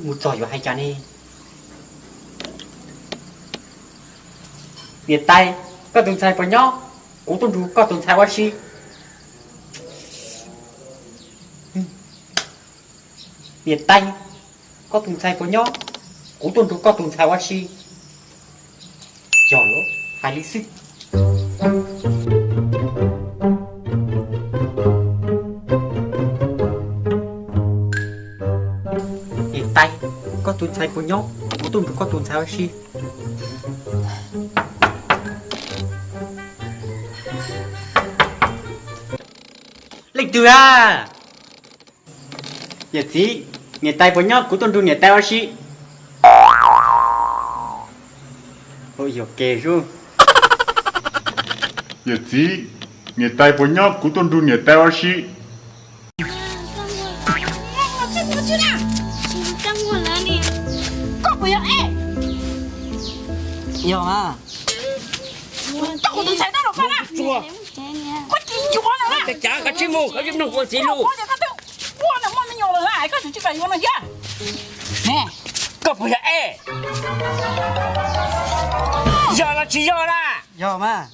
Mus txog yuav hais cas ne? Niam tais, koj tus ntxhais puas nyob? Kuv tuaj nrug koj tus ntxhais ua si. Niam tais, koj tus ntxhais puas nyob? Kuv tuaj nrug koj tus ntxhais ua si. Yog lawm, hais li xwb. Niam tais, koj tus ntxhais puas nyob? Kuv tuaj nrug koj tus ntxhais ua si. Leej twg a? Yawm txiv, niam tais puas nyob? Kuv tuaj nrug niam tais ua si. Yawm txiv, niam tais puas nyob? Kuv tuaj nrug niam tais ua si. Yog mas. Koj kuv tus ntxhais no los koj na. Koj tsis yuav no na. Koj tsis mus, koj tsis mloog kuv txiv lus. Koj twb ua no muaj me nyuam lawm, koj tsis kam yuav no thiab. Ne, koj puas yog ej? Yog los tsis yog na? Yog mas.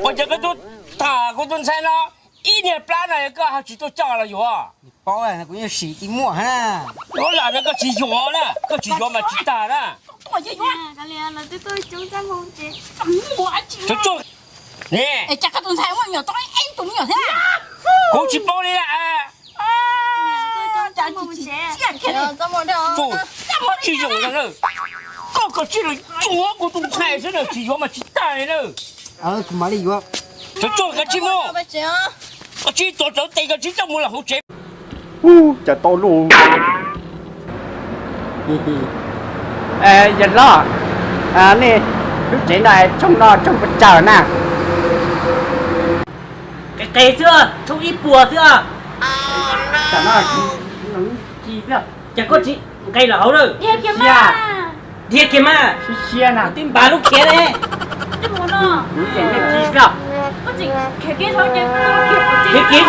Ua cas koj tuaj tham kuv tus ntxhais no, ib niag plab no koj ho tsis tuaj coj los yuav? Paub kuv yeej siv tsis muaj hab. Ua lam no koj tsis yuav na, koj tsis yuav mas tsis tag na. Kuv tsis paub li na. Tsis zoo na. Koj koj tsis los yuav kuv tus ntxhais xwb na, tsis yuav mas tsis tag li na. Kuv mam li yuav. Tsuag tsuag koj tsis mus, koj tsis tuav rawv tes koj tsis txawj mus los hauv tsev. Ub, cas tau luj. Yawg hlob, nej lub tsev no tshooj no tshooj pes tsawg na? Qis qis xwb, tshooj ib puas xwb. Tam no ci xwb, cas koj tsis nqes los hauv lawm? Dhia kiag mas. Siab siab na. Twb npaj lub khiav ne. Kuv yeej ci xwb. Khiav kiag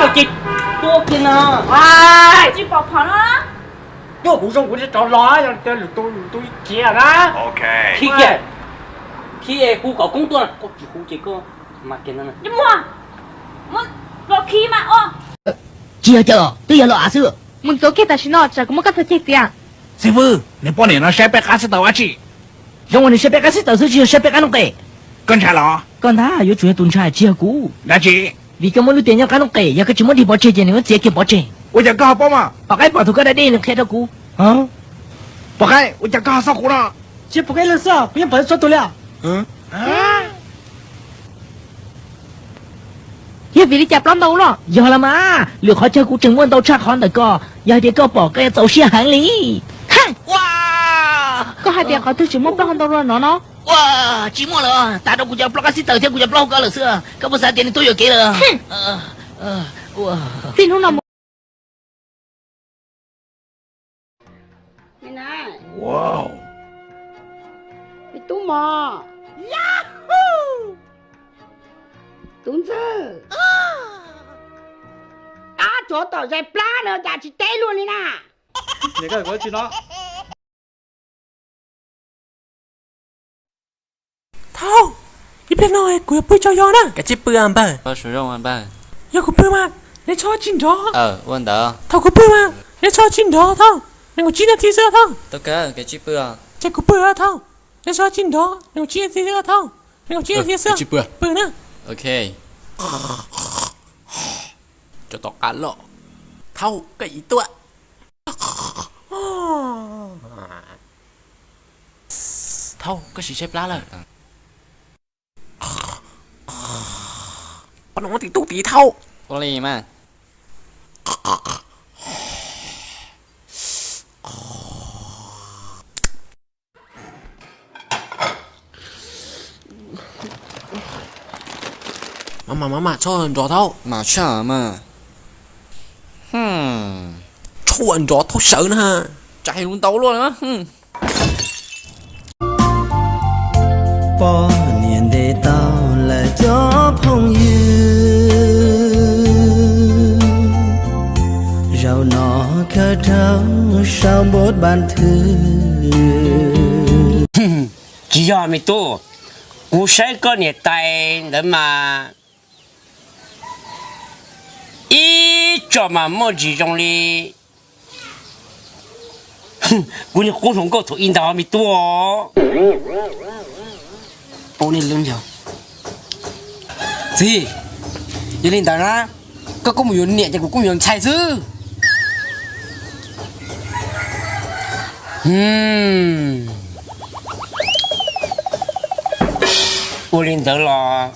tau ces tua kiag no. Tsis pom phom no. Cuaj kuv zoo kuv rov los, yog lwm tus lwm tus khiav na. Khib kiag, khib kuv kom koob tuaj, koj tsis hu ces koj mas kiag no. Muag, muab los khi mas os. Tsis yog cawm, twb yog los av xwb. Mus ntxuav kiag tam sim no tsam kuv muab koj txhos ceg txiav. Xib fwb, nws poj niam no saib peb qab xib taws dab tsi? Zoo uas nws saib peb qab xib taws xwb tsis yog saib peb qab noob qes. Koj ntshai los? Koj ntag yuav tsum yog tus ntshai tsis yog kuv. Dab tsi? Vim koj muab lub tias nyob qab noob qes, yog koj tsis muab dig pov tseg ces nws muab txiav kiag pov tseg. Ua cas koj ho paub mas? Pom qaib pom thaum koj da dej nws qhia rau kuv. Pom qaib, ua cas koj ho xauj kuv no? Tsis pom qaib lawm xwb, kuv yeej pom txhua tus li. Yog vim li cas plaub ntau no? Yog los mas, lwm qhov chaw kuv tseem muaj ntau tshaj qhov ntawm koj. Yog hais tias koj pom koj yuav txaus siab heev li. Koj hais tias qhov twg tseem muaj plaub hau ntau dua no no? Ua, tsis muaj lawm, tas rau kuv cov plaub qab xib taws thiab kuv cov plaub hau koj lawm xwb. Koj puas xav tias nws tuaj yuam kev lawm? Txij hnub no mus. Me tub mos, tub ntxawg, ab tsov tom zais plab no cas tsis teb luag li na. Thaub, ib pliag no kuv yuav pw tsaug zog na. Koj tsis pw npawg. Yog kuv pw mas neb txhob tsis nrov. Thaub, kuv pw mas neb txhob tsis nrov Thaub. Nees nkaum tsib nas this xwb Thaub. Ces kuv pw Thaub. Neb txhob tsis nrov, nees nkaum tsib nas this xwb Thaub. Nees nkaum tsib nas this xwb. Pw na. Cov tom qab loj. Thaub, koj ib tuaj. Thaub, koj sim tshaib plab lawm. Pab no muab tim tub tid Thaub. Ua li mas. Maj mam maj mam txhob nrov Thaub. Mam tshaj mas. Txhob nrov Thaub sawv na. Tsam hais lus ntau luaj na. Poj niam ntes tau lawm cov phooj ywg, zaum no khawb Rau sau npauv npas thw. Tsis yog me tub, kuv saib koj niam tais ntawd mas ib tsom mas muaj ntsis zoo li kuv niag qub hluas nkauj thaum ub ntag me tub. Txiv, yog li ntawd na, koj kuj mus yuav niam ces kuv kuj mus yuav ntxhais xwb. Ua li ntawd los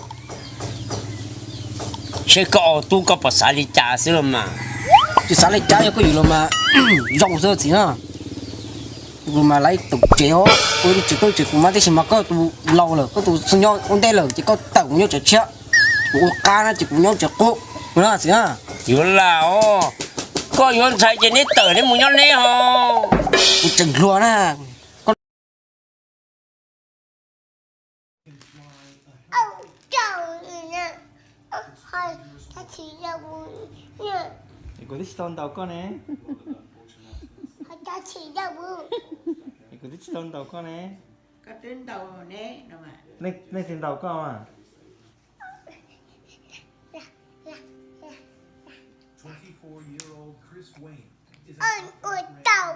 seb koj ua tub koj puas xav li cas xwb los mas. Tsis xav li cas, yog koj yuav los mas zoo xwb txiv na. Kuv mas laiv tus tsev os, ua tsis tau tsev kuv mas, tab sis mas koj tus laus lawm, koj tus xyoo nyob ua ntej lawm ces koj tawm mus nyob tsev tshiab, kuv ua qab na ces kuv nyob tsev qub, kuv no txiv na. Yuav lam os, koj yuav ntxhais ces neb tawm neb mus nyob neb ho. Kuv tseem hluas na. Kuv twb tsis tau ntaus koj ne. Kuv twb tsis tau ntaus koj ne. Nej twg ntaus koj mas? Ua tau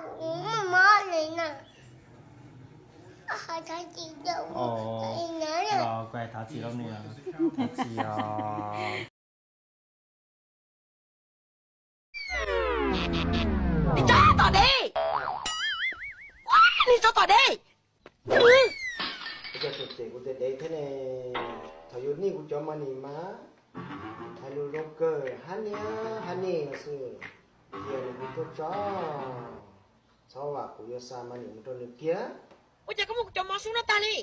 mob li no. Thov txim, thov txim, thov txim os. Nws tso tom dej, nws tso tom dej. Ua cas tseem cem kuv tias dev thiab ne? Thaum yuav nij kuv cov mas nim mas hais lus zoo kawg, hab niab hab nij no xwb. Cia nws kuv tuaj tso, txhob vam kuv yuav xa mas nim mus rau nws kiag. Ua cas koj muab kuv cov mov sub no tag li?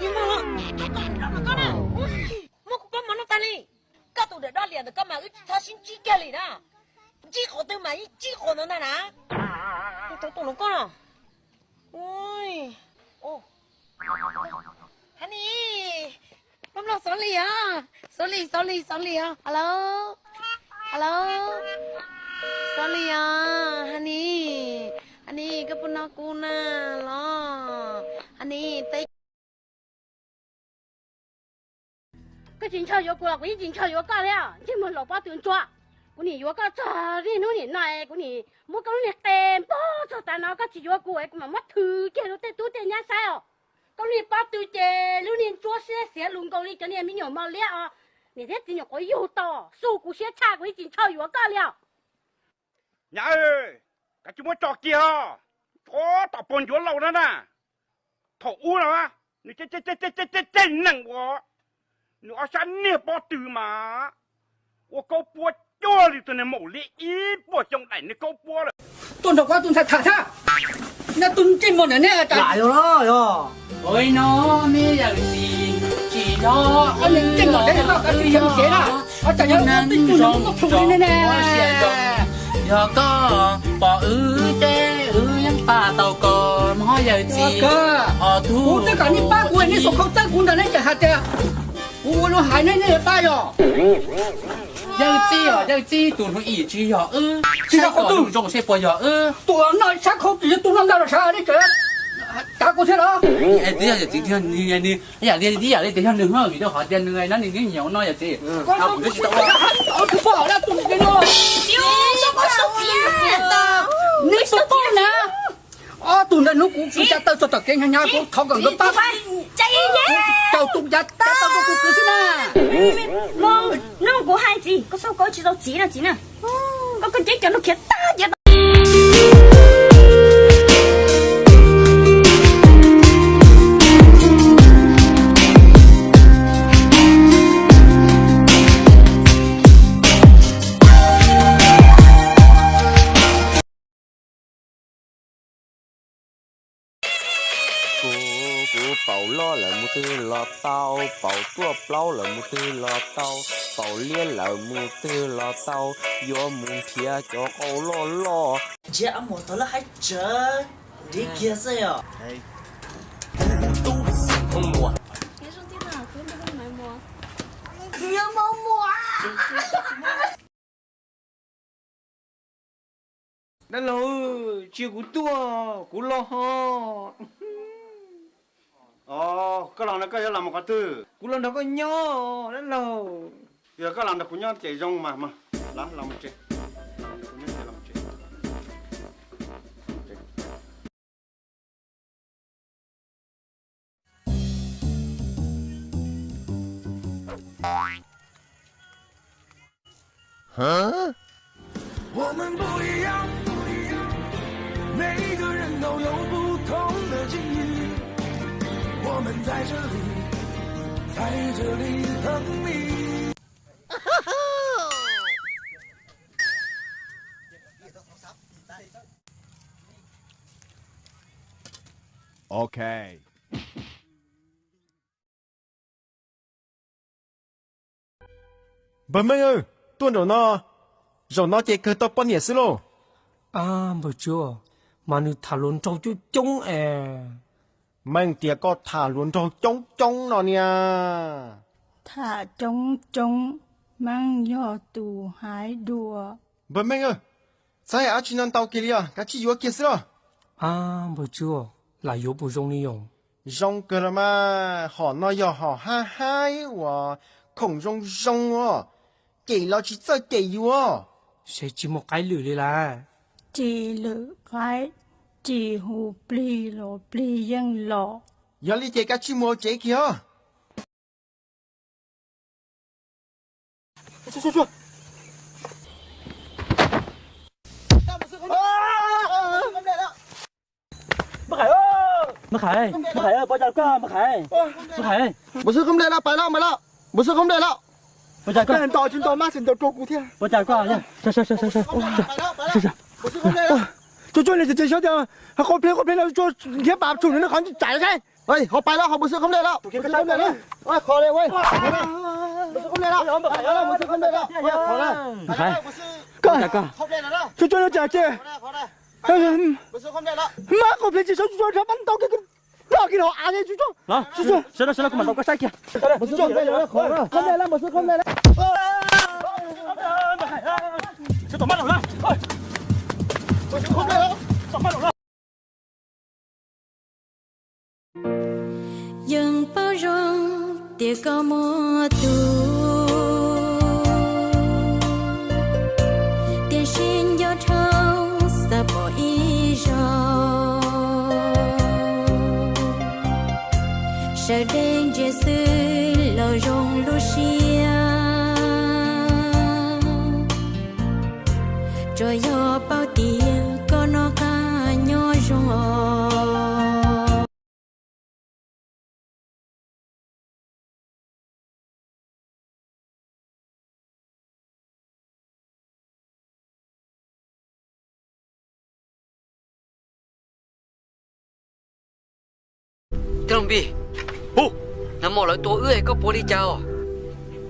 Koj na, muab kuv pob mov no tag li. Koj tus dawm doj liam ntawm koj mas wb tsis txhob sib ntsib kiag li na. Ntsib qhov twg mas yeej ntsib qhov ntawd ntag na. Tus tub no koj no. Honey, koj mloog Xov Lis os. Xov Lis, Xov Lis, Xov Lis os. Hello, hello, Xov Lis os. Honey, Honey, koj puas hnov kuv na los? Honey, teb. Koj tsis ntshaw yuav kuv los kuv yeej tsis ntshaw yuav koj li. Ntsej muag laus pob tw ntsua, kuv nim yuav koj txog niaj hnub nim no, kuv nim muab koj lub niag qe npog txog tav no, koj tsis yuav kuv es kuv mam muab thw kiag rau tej tub tej nyab saib os. Koj lub niag pob tw ces lub niag ntsuab siab xiav lus nkaus li cov niag me nyuam mos liab os. Niam thiab txiv nyuam qhuav yug tau, xu kuv siab tshaj, kuv yeej tsis ntshaw yuav koj li os. Nyab, kav tsij muab tso kiag os. Tso tom puag ncuav laus na na. Thaum ub no nws ceg neeg uas nws ob sab niag pob tw mas ua kaub puab cuag li tus niag maum liab ib puas xyoo daim niag kaub puab lawm. Tuaj nrog kuv tus ntxhais tham tha. Nyob tus ntsej muag ntawm neb lam yog los yog. Ua no me yawm txiv, tsis yog ntsej muag dev koj kav tsij yog tsev na. Ua cas yog tus ntsej muag muaj plhus li ne ne. Yog koj pom wb ces wb yeej pab tau koj mog yawm txiv. Kuv twb kom nej pab kuv, nej xuas khau txawb kuv ntawd nej tseem hais tias kuv ua lus hais nej, nej yuav pab yog. Yawm txiv os, yawm txiv, tus hnub ib tsis yog wb, tsis yog qhov tus zoo seb puas yog wb. Tus no sab khau tsis yog tus no ntag los sav, nej tseem cav kuv thiab los. Twb yog yawm txiv, nws yam li tias yog nws, vim rau qhov tias nws no nws nyob nyob no yawm txiv. Kuv twb tsis tau ua. Tus poj no, tus no. Neb tus poj na. Ob tug ntawd hnub kuv tsa taw txog tom kev hnyav hnyav kuv thov kom nkawd pab. Caum tus cav taw rau kuv kwv xwb na. Hnub kuv hais txiv, koj xub koj tsis tau txiv na txiv na. Koj koj ceb cov no khiav tag ces Kuv, kuv paus loj lawm mus twg los tau, paus tuaj plaub lawm mus twg los tau, paus liab lawm mus twg los tau, yuav mus nrhiav cov qau loj loj. Nrhiav a muas tog lawv hais tsawv, nrhiav kiag xwb os. Dab laug, tsis yog kuv tuaj, kuv los ho. Os, koj los no koj yuav los mus qhov twg? Kuv los nrog koj nyob, dab laug. Yog koj los nrog kuv nyob ces zoo mas, los mus tsev. Ok. Npawg Meej, tuaj nraum no, zaum no ces kawg tau poj niam xwb lauj. Npawg Tswb, mas nws tham hluas nraug coob coob es. Meej tias koj tham hluas nraug coob coob no niag. Tham coob coob, Meej yog tus hais dua. Npawg Meej, txhais hais dab tsi no ntau kiag li os, kav tsij yuav kiag xwb los. Npawg Tswb, lam yuav puas zoo li os? Zoo kawg los mas, hom no yog hom hab haib uas khoom zoo zoo os, cem los tsis txawj cem yus. Seb tsis muaj qaib lwm li lawm. Tsis lwm qaib, tsis hu plig los plig yeej los. Yog li ces kav tsij mus tsev kiag os. Mab Khais, Mab Khais, Mab Khais, pov cas koj, Mab Khais, Mab Khais. Npawg Xwb Khoob Dej los pais los mas los, Npawg Xwb Khoob Dej los. Pov cas koj, pov cas koj, tsuag tsuag li ces xyov tias qhov plig qhov plig no tsuag nrhiav pas tshum nws qhov tsam saib. Ho pais los, ho Npawg Xwb Khoob Dej los, Npawg Xwb Khoob Dej los, qhov li, Npawg Xwb Khoob Dej los, Npawg Xwb Khoob Dej los, qhov li. Tsuag tsuag li ces, mab qhov plig tsis xyov tsuag tsuag rov pab ntau kiag ploj kiag los av tsuag tsuag. Sawv daws, sawv daws, kuv mam ntaus koj saib kiag. Npawg Xwb Khoob Dej los, Npawg Xwb Khoob Dej los. Yeej paub zoo tias koj muaj tus, tiam sis nco dhau xav pom ib zaug. Sawv dej ntsia xwb los zoo lub siab, tsuas yog paub tias koj noj qab nyob zoo os. Tij laug Npis, hu, nag hmo lawv tua wb es koj puas ua li cas os?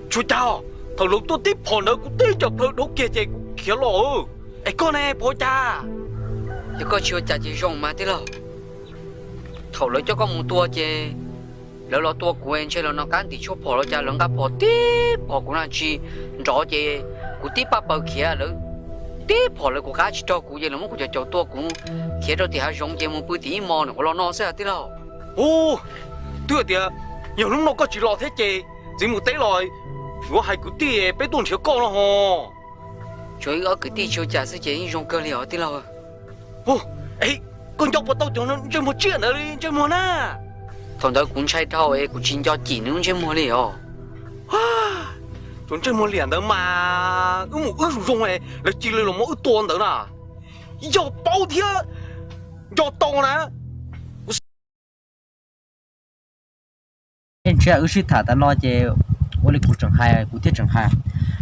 Tsis ua cas, thaum lawv tua tib phom ntawd kuv tib cov plhaw dhau kiag ces kuv khiav los. Es koj ne, puas ua cas? Yog koj tsis ua cas ces zoo mas tij laug. Thaum lawv coj koj mus tua ces lawv los tua kuv es ntshe los noj qab ntim tshuaj phom los cas lawv nqa phom tib phom kuv na tsis nrov ces kuv tib paj paws khiav lawv tib phom lawv kuv qab tsis raug kuv ces lawv muab kuv cov caum tua kuv khiav rau tim hav zoov ces mus pw tim ib hmos nws kuv los no xwb tij laug. Ub, twb tias yog hnub no koj tsis los thiab ces txiv mus teb los yuav hais kwv tij peb tuaj nrhiav koj no ho. Tsuas ib ob kwv tij tsis ua cas xwb ces yeej zoo kawg li os tij laug. Koj nco puas tau cov ntsej muag tsiaj ntawd li ntsej muag na? Thaum ntawd kuv ntshai dhau es kuv tsis nco cim nws lub ntsej muag li os. Cov ntsej muag liam ntawd mas wb mus wb zoo zoo lawv cia li los muab wb tua ntawd na. Yog paub thiab nco tau na. Dej ntshiab, wb sib tham tas no ces ua li kuv tseem hais, kuv thiaj tseem hais,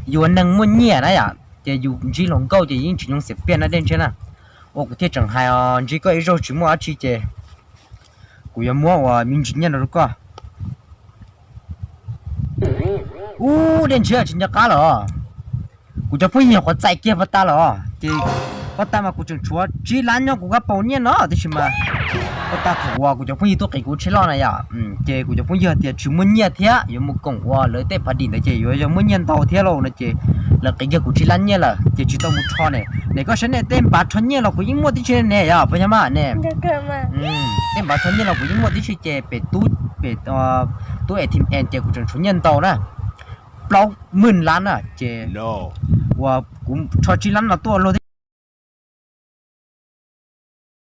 yus ua neeg muaj nyiaj na yom, ces yus ntsib hluas nkauj ces yeej tsis nyoog xiam piaj na Dej ntshiab na. Ua kuv thiaj tseem hais os, ntsib koj ib zaug tsis muaj dab tsi ces kuv yuav muab ua me ntsis nyiaj rau koj. Ub, Dej ntshiab, tsis nco qab los? Kuv cov phooj ywg nyuam qhuav txais kiag pov tas los, ces pov tas mas kuv tseem tshuav tsib lab nyob kuv kab paus nyiaj no, tiam sis mas pov tas thaum uas kuv cov phooj ywg tuaj qiv kuv tsheb loj na yom, ces kuv cov phooj ywg tias tsis muaj nyiaj thiab yuav mus koom ua lawv tej phav dim ntawd ces yuav yog muaj nyiaj ntau thiab lauj no ces lawv qiv kiag kuv tsib lab nyiaj lawm ces tsis tau mus rho ne. Ne koj saib ne, tej npav rho nyiaj los kuv yeej muaj tib si ne, yog puas yog mas ne? Tej npav rho nyiaj los kuv yeej muaj tib si ces pem tub, pem tub A T M ces kuv tseem tshuav nyiaj ntau na, plaub hmwj lab na ces uas kuv rho tsib lab no tuaj luag